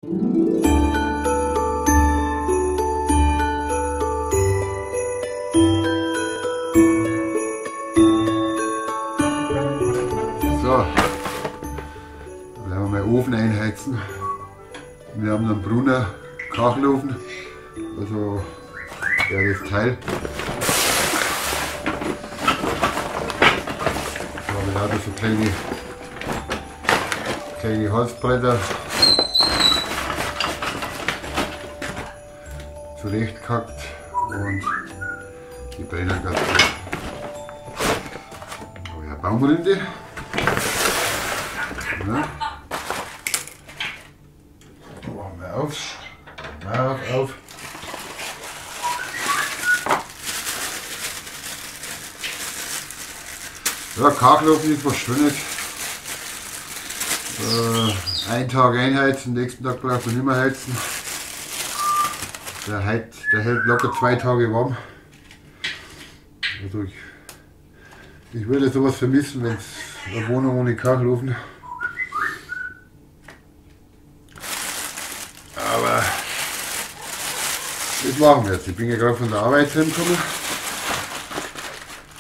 So, dann werden wir mal Ofen einheizen. Wir haben einen Brunner Kachelofen, also ja, das Teil. Da haben wir auch so kleine Holzbretter zurechtgehackt und die brennen ganz gut. Oh ja, Baumrinde. Ja. Machen wir auf. Auf, auf. Ja, Kachelofen ist was Schönes. Einen Tag einheizen, nächsten Tag braucht man nicht mehr heizen. Der hält locker 2 Tage warm. Also ich würde sowas vermissen, wenn es eine Wohnung ohne Kachelofen. Aber das machen wir jetzt. Ich bin ja gerade von der Arbeit heimgekommen.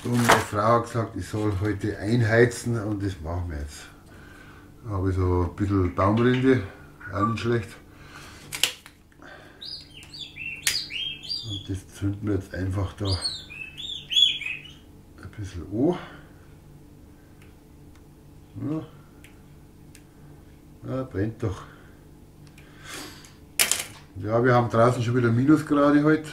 Und meine Frau hat gesagt, ich soll heute einheizen und das machen wir jetzt. Da habe ich so ein bisschen Baumrinde, auch nicht schlecht. Und das zünden wir jetzt einfach da ein bisschen an. Ja. Ja, brennt doch. Ja, wir haben draußen schon wieder Minusgrade heute.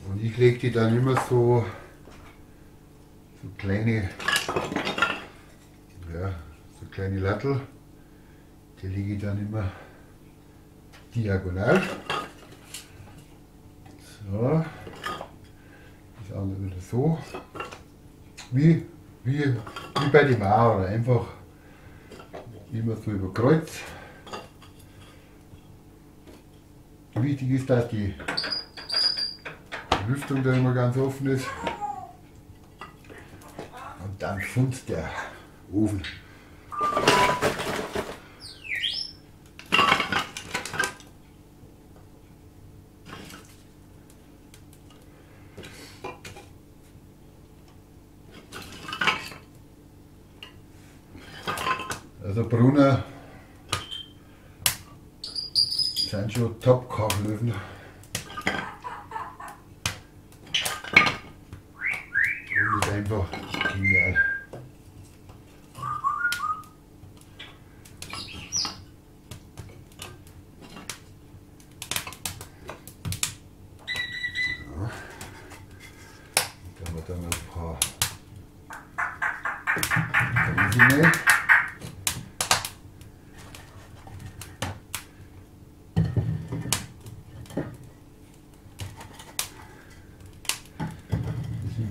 Und ich lege die dann immer so kleine, ja, so kleine Lattel. Die lege ich dann immer diagonal. So, das andere wieder so. Wie bei den Mauern, einfach immer so über Kreuz. Wichtig ist, dass die Lüftung da immer ganz offen ist. Und dann funzt der Ofen. Also Brunner sind schon Top-Kachelöfen. Und ist einfach genial. So. Dann haben wir dann noch ein paar Rosinen.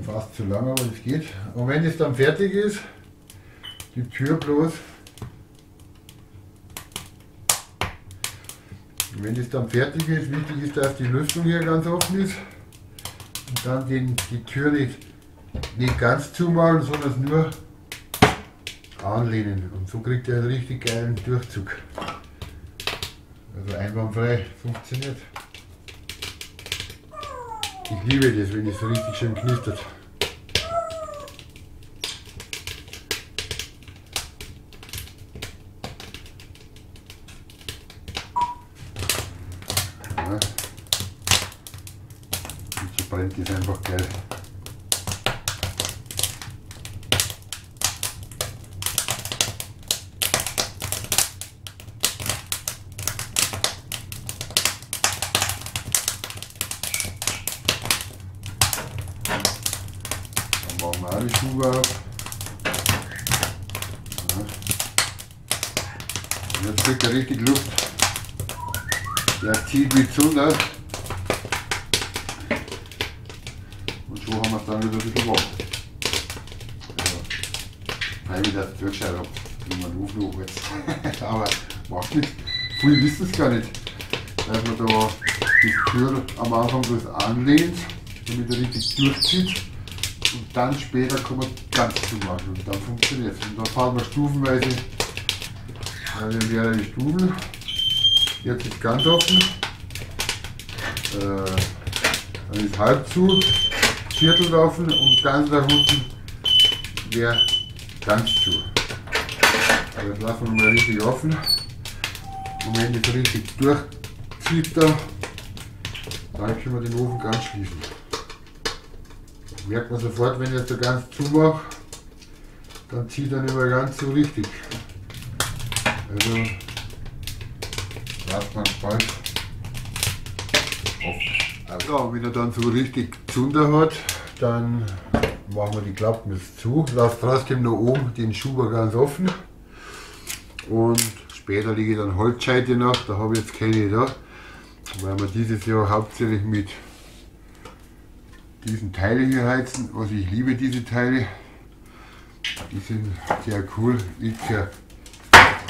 Fast zu lang, aber es geht. Und wenn es dann fertig ist, die Tür bloß. Und wenn es dann fertig ist, wichtig ist, dass die Lüftung hier ganz offen ist. Und dann die Tür nicht ganz zumachen, sondern es nur anlehnen. Und so kriegt ihr einen richtig geilen Durchzug. Also einwandfrei funktioniert. Ich liebe das, wenn es so richtig schön knistert. Ja. Und so brennt es einfach geil. Machen wir auch die Schuhe auf. Ja. Und jetzt kriegt er richtig Luft. Der zieht wie Zunder. Und schon haben wir es dann wieder ein bisschen warm. Also, weil ich das zugeschaut habe, wie man Ofen jetzt. Aber macht nichts. Viele wissen es gar nicht, dass man da die Tür am Anfang bloß anlehnt, damit er richtig durchzieht. Und dann später kann man ganz zumachen und dann funktioniert es. Und dann fahren wir stufenweise mehrere Stufen. Jetzt ist ganz offen. Dann ist halb zu, Viertel offen und ganz nach unten wäre ganz zu. Also das lassen wir mal richtig offen. Und wenn das richtig durchzieht, da, dann können wir den Ofen ganz schließen. Merkt man sofort, wenn ich jetzt da ganz zumache, dann zieht er nicht mehr ganz so richtig. Also lasst man bald offen. Also, wenn er dann so richtig Zunder hat, dann machen wir die Klappen jetzt zu. Lasst trotzdem noch oben den Schuber ganz offen. Und später lege ich dann Holzscheite nach, da habe ich jetzt keine da, weil wir dieses Jahr hauptsächlich mit diesen Teile hier heizen. Also ich liebe diese Teile, die sind sehr cool. Ich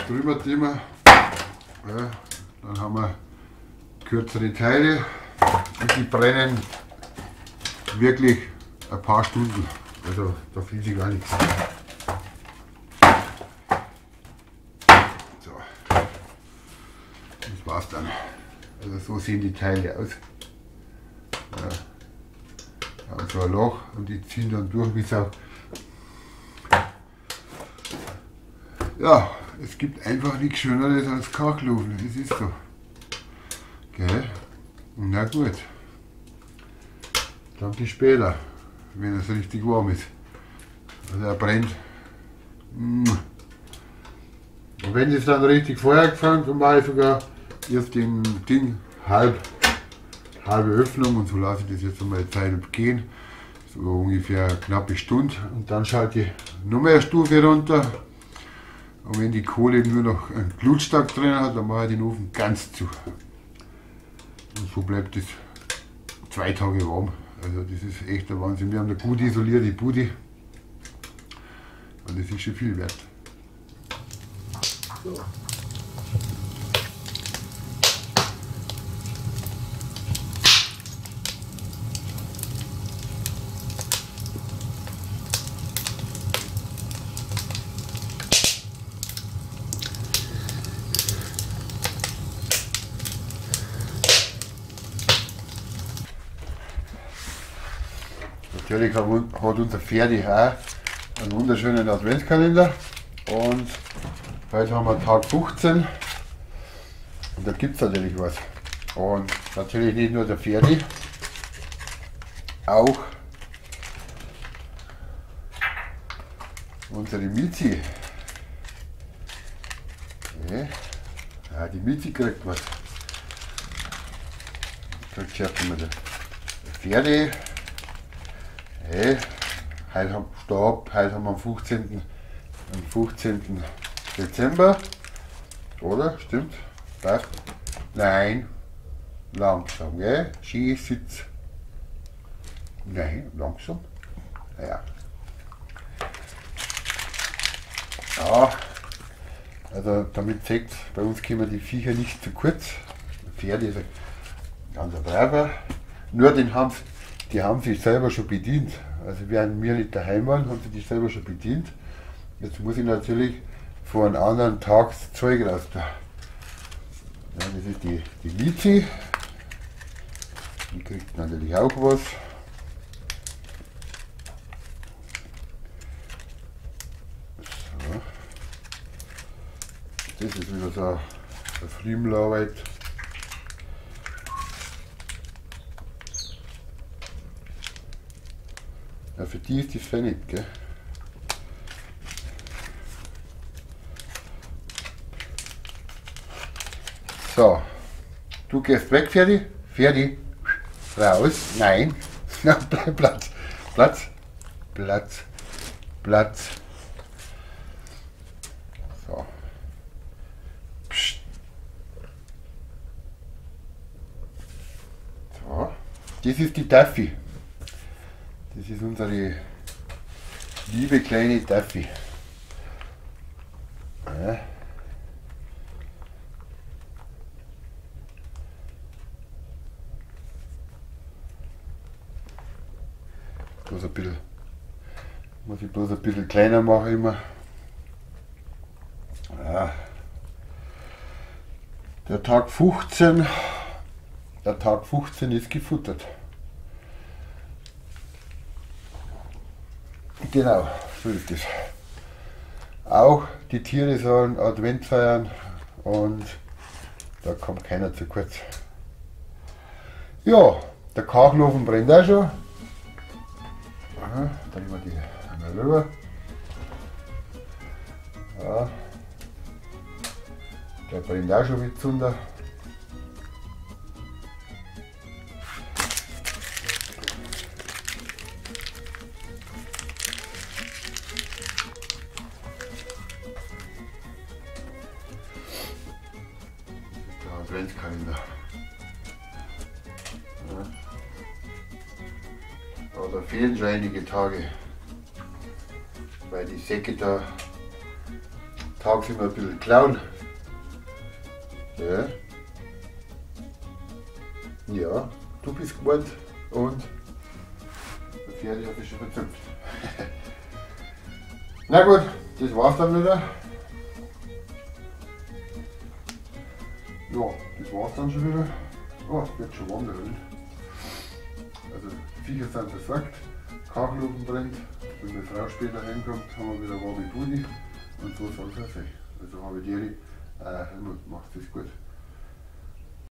drüber immer. Ja, dann haben wir kürzere Teile und die brennen wirklich ein paar Stunden. Also da findet sich gar nichts. So, das war's dann. Also so sehen die Teile aus. Ja. Haben so ein Loch und die ziehen dann durch wie Sau. Ja, es gibt einfach nichts Schöneres als Kachelofen, es ist so. Gell? Na gut. Dann bis später, wenn es richtig warm ist. Also er brennt. Und wenn es dann richtig Feuer gefangen, dann mache ich sogar erst den Ding halbe Öffnung und so lasse ich das jetzt einmal Zeit gehen. So ungefähr eine knappe Stunde und dann schalte ich noch mehr Stufe runter. Und wenn die Kohle nur noch einen Glutstark drin hat, dann mache ich den Ofen ganz zu. Und so bleibt es 2 Tage warm. Also das ist echt der Wahnsinn. Wir haben eine gut isolierte Bude. Und das ist schon viel wert. So. Natürlich hat unser Ferdi auch einen wunderschönen Adventskalender und heute haben wir Tag 15 und da gibt es natürlich was. Und natürlich nicht nur der Ferdi, auch unsere Mizi. Okay. Ja, die Mizi kriegt was. Kriegt zuerst einmal der Ferdi. Hey, heute haben, stopp, heute haben wir am 15. Dezember, oder? Stimmt? Passt? Nein, langsam, gell? Ski, Sitz. Nein, langsam. Ja. Ja, also damit seht, bei uns kommen die Viecher nicht zu kurz. Der Pferd ist ein ganz braver. Nur den haben die haben sich selber schon bedient. Also während wir nicht daheim waren, haben sie die selber schon bedient. Jetzt muss ich natürlich vor einem anderen Tag das Zeug raus da. Ja, das ist die Mizi. Die kriegt natürlich auch was. So. Das ist wieder so eine Friemelarbeit. Ja, für die ist die fertig, gell? So, du gehst weg, Ferdi. Ferdi, raus. Nein. Na, bleib Platz. Platz. Platz. Platz. So. Psst. So. Das ist die Duffy. Das ist unsere liebe kleine Duffy. Ja. Bloß ein bisschen Muss ich bloß ein bisschen kleiner machen immer. Ja. Der Tag 15, der Tag 15 ist gefuttert. Genau, so ist es. Auch die Tiere sollen Advent feiern und da kommt keiner zu kurz. Ja, der Kachelofen brennt auch schon. Aha, da nehmen wir die einmal rüber. Ja. Der brennt auch schon mit Zunder. Der Adventskalender. Ja. Aber da fehlen schon einige Tage, weil die Säcke da tagsüber ein bisschen klauen. Ja. Ja, du bist gewarnt und der Pferd hat sich schon verzupft. Na gut, das war's dann wieder. Ja, das war's dann schon wieder. Oh, es wird schon warm da drin. Also Viecher sind versorgt, Kachelofen brennt. Wenn meine Frau später heimkommt, haben wir wieder warme Bude. Und so soll's auch sein. Also habe ich dir, Helmut, macht's gut.